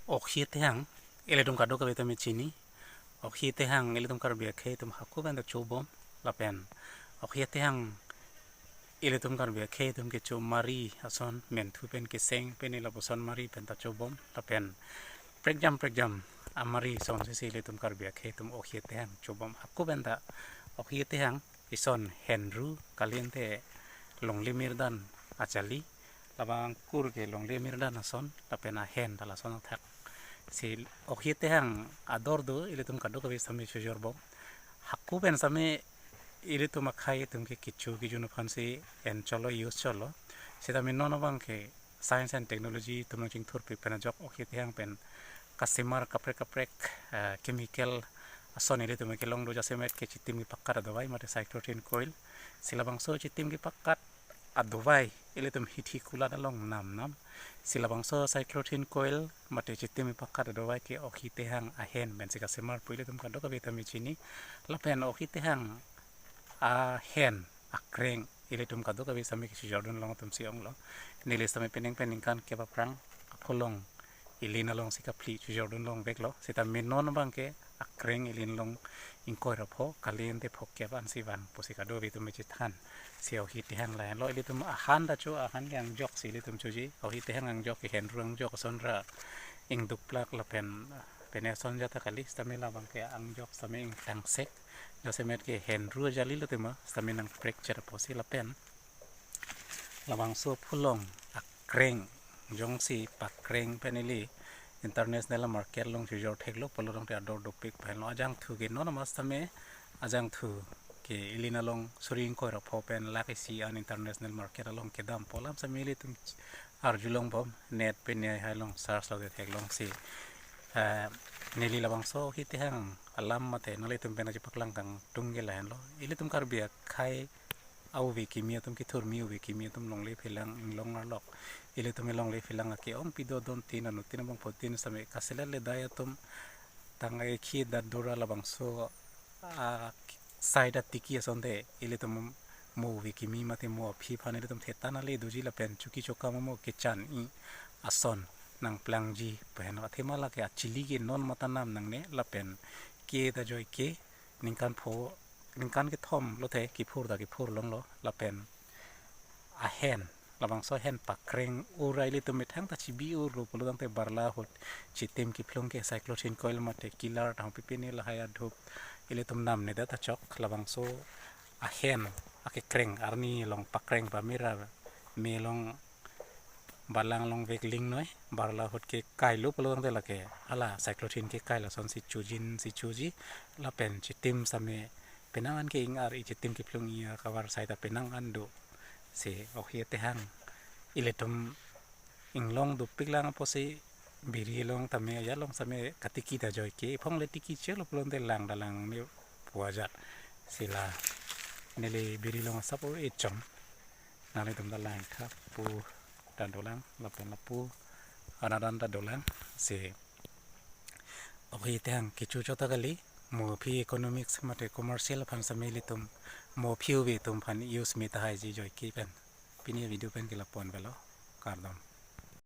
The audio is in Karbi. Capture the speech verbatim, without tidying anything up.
Okhi tehang, ilitum kadokave ta me chini. Okhi tehang, ilitum Karbi akhei atum haku pen ta chobom, lapen okhi tehang, ilitum Karbi akhei atum kecho mari ason, menthu pen keseng pen ila puson mari pen ta chobom, lapen prekjam prekjam amari ason sisi ilitum Karbi akhei atum okhi tehang chobom haku pen ta. Okhi tehang ison henru, kalite longle mirdan ajali, labang kur ke longle mirdan ason, lapen ahen ta lason athak. Si okhi tehang ador do, ilitum kadokave sitame chojorbom. Haku pen sitame ilitum akhei atum ke kecho kejun aphansi en cholo, use cholo. Sitame non abang ke science and technology atum nangchingthurpik pen ajok okhi tehang pen kasemar kaprek kaprek, eh, chemical ason ilitum kelong do, jasemet ke chitim kepakat adovai mate cyclotrin coil. Si labangso chitim kepakat adovai ilitum hithi kulat along nam nam. Si labangso cyclotrin coil mate chitim kepakat adovai ke okhi tehang ahen pensi kasemar pu ilitum kadokave ta me chini. Lapen okhi tehang ahen akreng ilitum kadokave sitame kechojordun long atum si onglo. Neli sitame penang pen ningkan kep aphrang apolong ilin alongsi kaphli chojordun longveklo. Sitame non abang ke akreng ilin along ingkoi ra pho, kalite phokep ansi van pusi kadokave atum me chethan. Si okhi tehang lahenlo, ilitum ahan ta cho, ahan ke angjok si ilitum choji. Okhi tehang angjok ke henru angjok ason ra ingduplak lapen pene ason jata kali, sitame labang ke angjok sitame ingtangsek. Jasemet ke henru ajalilo tema, sitame nangprekchet apotsi lapen labangso apolong akreng jongsi pakreng pen ili international market along chojor theklo pulo tangte ador dopik pen lo. Ajangthu ke non amat sitame ajangthu ke ilin along suri ingkoi ra pho pen lakh isi an international market along kedam pu alam sitame ilitum arjulongbom, net pen nihai along search lo de theklongsi. Eh, neli labangso okhi tehang alam mate nanglitum pen aji paklang kangtung ke lahenlo. Ilitum Karbi akhei a-ove kimi atum, kethurmi ove kimi atum longle phelang inglong arlok. Ilitum longle phelang ake ong pido don tin anu tin abang po tin sitame kaselet ledai atum tang ekhi dat dura labangso a side atiki asonte ilitum mo ove kimi mate mo aphi aphan ilitum thetan ale doji lapen chuki choka mo mo kechan-i ason nangplangji pen. Athema lake achili ke non mata nam nangne lapen ke ta joike ningkan pho, ningkan kethom lote kephur ta kephur longlo lapen ahen, labangso ahen pakreng ura ilitum methang ta chibi urlo pulo tangte barla ahut chitim kephlung ke cyclotrin coil mate killer tahong pipini lahai adhup ilitum namne ta ta chok. Labangso ahen akekreng arni along pakreng pamira me along balang along vekling noi, barla ahut ke kailo pulo tangte lake hala cyclotrin ke kailo asonsi chojin si choji lapen chitim sitame penang an ke ing ar-i, chitim kephlung-i akavar side ta penang an do. Si okhi tehang ilitum inglong dopik lang apotsi biri along tame ajat along sitame katiki ta joike, iphong le tiki chelo pulo tangte lang ta lang me pu ajat. Si la neli biri along asap o echom nanglitum ta lang tha pu ta dolang lapen lapu anadan ta dolang. Si okhi tehang kecho chota kali, mo aphi economics mate commercial aphan sitame ilitum mo aphi ove atum aphan use me tahai ji joike pen. Pini video pen ke lapu-an avelo, kardom.